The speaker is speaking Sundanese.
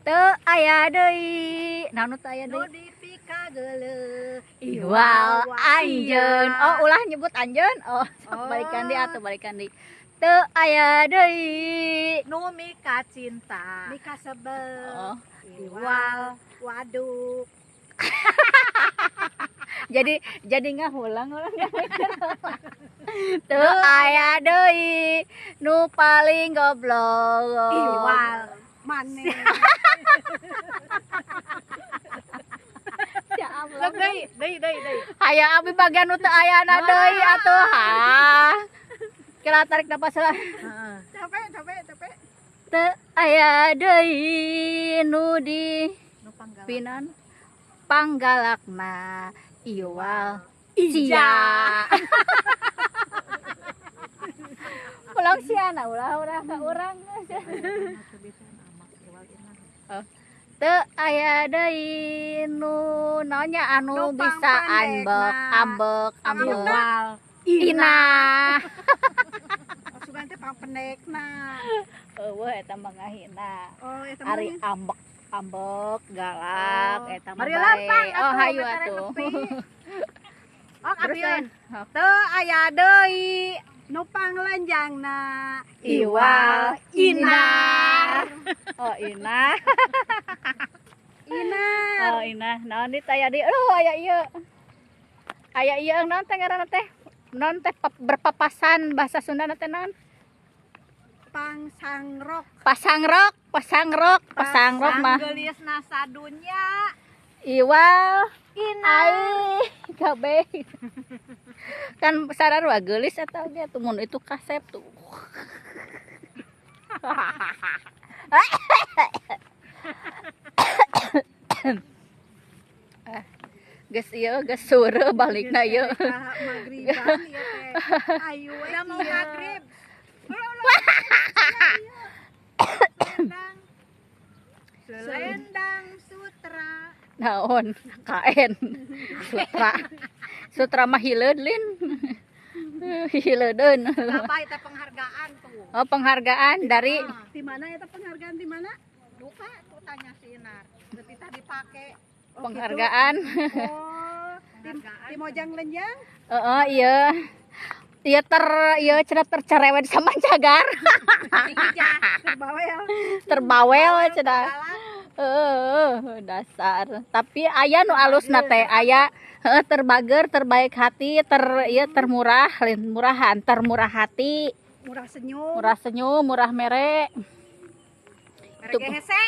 Teu aya deui. Naon nu teu aya Nu deui? dipikageuleuh Iwal anjeun. Oh, ulah nyebut anjeun. Oh, Oh. balikan deui atuh, balikan deui. Teu aya deui. Nu mika cinta. Mika sebel. Oh. Iwal waduk. Jadi ngahulang urang mikir. Teu aya deui nu paling goblok. Iwal maneh. Ya Allah. Sok deui, deui, deui, deui. Aya abi bagian nu teu ayana deui atuh. Ha. Kira tarik napas lah. Heeh. Capek, capek, capek. Teu aya deui nu di Nu panggalak. pinan panggalakna iwal cia. Pulang siana ulah ulah ka urang. Teu aya deui nu naonnya anu Nu bisa pangpandekna. ambek ambek ambek. Iwal Inah. Sugan teh pangpendekna. Eueuh eta mah ngahina. Oh, eta mah Ari ambek ambek galak Oh. eta mah Mari bae. lempang Oh, atuh, hayu betare atuh. nepi. Oh, Terus abieun. teh. Teu aya deui nu panglenjangna Iwal Inar. Oh, Inah. Inar. Oh, Inah. Naon di taya di? Aduh, aya ieu. Aya ieu naon teh ngaranna teh? Naon teh berpapasan bahasa Sunda teh naon? Pangsangrok. Pasangrok, pasangrok, pasangrok mah. Panggelisna sadunya. Iwal Inar. ai kabeh. Kan sararua geulis eta oge tuh mun itu kasep tuh. Geus ieu geus seureut balikna ieu. Magriban ieu teh. Ayu we Udah mau ieu. maghrib. Selendang. Selendang sutra. Naon? Kaen. Sutra. Sutra mah hileud lin. Hileudeun. Apa itu penghargaan tuh? Oh, penghargaan dari Ah, Di mana eta penghargaan di mana? lupa tuh tanya si Inar. Lebih tadi pakai Oh, penghargaan. gitu. Oh, di Mojang Lenjang. Heeh, iya. Iya ter iya cenah tercerewet sama cagar. Terbawel. Terbawel cenah. Heeh, dasar. Tapi aya nu alusna teh, aya heeh terbager, terbaik hati, ter ieu termurah, lain murahan, termurah hati, Murah senyum. murah senyum, murah mere. Mereka hese.